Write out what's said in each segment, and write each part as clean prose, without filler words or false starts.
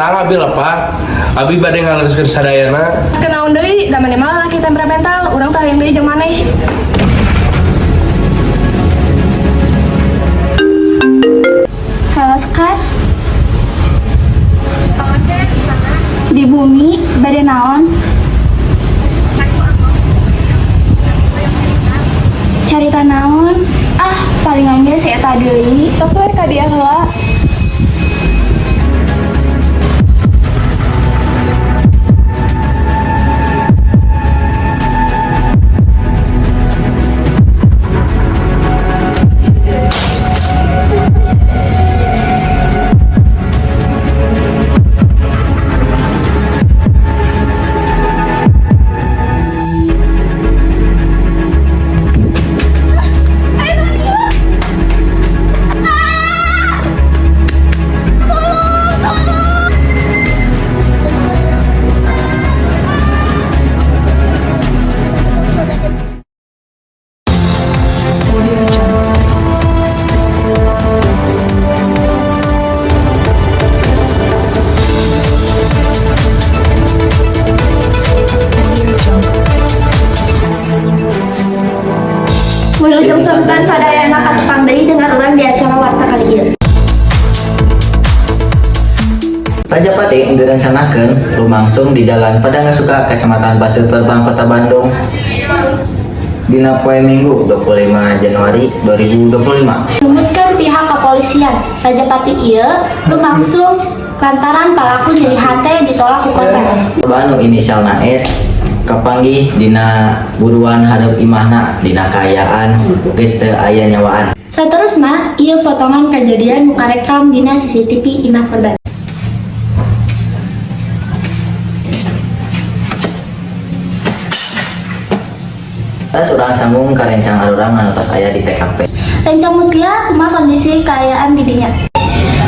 Terang abi lepat. Abi bade ngaluruskeun sadayana. Kenaon deui, da maneh mah lalaki temperamental, urang teh hayang deui jeung maneh. Halo, Sekar. Di bumi, bade naon? Carita naon? Ah, palingan ge si eta deui. Tos we ka dieu heula. Wilujeng sonten sadayana, katepang deui dengan urang di acara warta kali ieu. Rajapati direncanakeun lumangsung di Jalan Padangasuka, Kecamatan Pasir Terbang, Kota Bandung, dina poe Minggu 25 Januari 2025. Numutkeun pihak kepolisian, Rajapati ieu lumangsung lantaran palaku nyeri hate ditolak ku korban. Korban nu inisialna S kapanggih dina buruan hareup imahna dina kaayaan geus teu aya nyawaan. Saterusna, ieu potongan kejadian nu karekam dina CCTV imah korban. Terus urang sambung ka rencang arurang anu tos aya di TKP. Rencang Mutia, kumaha kondisi kaayaan di dinya?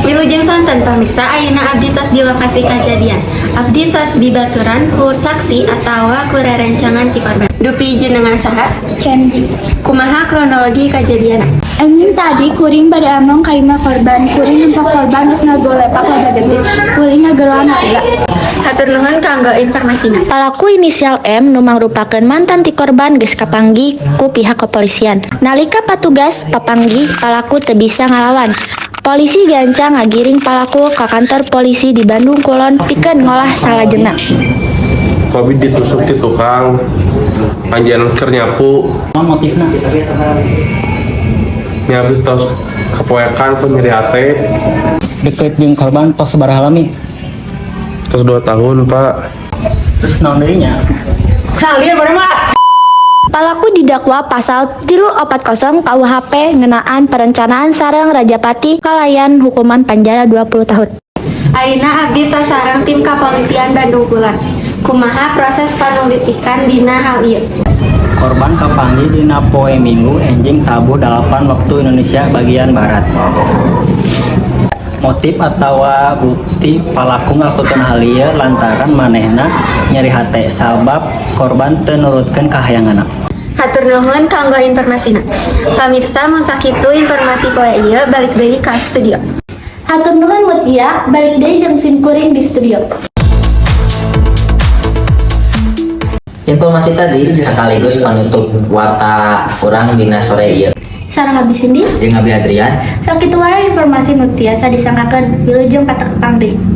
Wilujeng sonten, pamirsa, ayeuna abdi tos di lokasi kejadian. Abdi tos dibaturan ku saksi atawa ku rerencangan ti korban. Dupi jenengan saha? Candy. Kumaha kronologi kejadian? Anjing tadi kuring bade among ka imah korban, kuring nempo korban geus ngagolepak loba getih, kuring ngageroan harga. Hatur nuhun kanggo informasina. Palaku inisial M nu mangrupakeun mantan ti korban geus kapanggih ku pihak kepolisian. Nalika patugas papanggih, palaku teu bisa ngalawan. Polisi gancang ngagiring palaku ka kantor polisi di Bandung Kulon pikeun ngolah salajengna. Ku abi ditusuk ti tukang. Anjeunna keur nyapu. Motifna? Nya abi tos kapoekan pun nyeri hate. Deket jeung korban tos sabaraha lami? Tos 2 tahun, Pak. Terus naon deui nya? Palaku didakwa pasal 340 KUHP ngeunaan perencanaan sareng Rajapati kalayan hukuman penjara 20 tahun. Ayeuna abdi tos sareng tim kepolisian Bandung Kulon. Kumaha proses panulitikan dina hal ieu? Korban kapanggih dina poe Minggu enjing tabuh 8 waktu Indonesia bagian Barat. Motif atau bukti palaku ngalakukeun hal ieu lantaran manehna nyeri hate sabab korban teu nurutkeun kahayanganna. Hatur nuhun kanggo informasina. Pamirsa, mun sakitu informasi poe ieu, balik deui ka studio. Hatur nuhun, Mutia, balik deui jeung sim kuring di studio. Informasi tadi sekaligus penutup warta urang dina sore ieu. Sareng abdi Cindy, Jeung Abi Adrian. Sakitu wae informasi nu tiasa disangkakeun. Wilujeng patepang deui.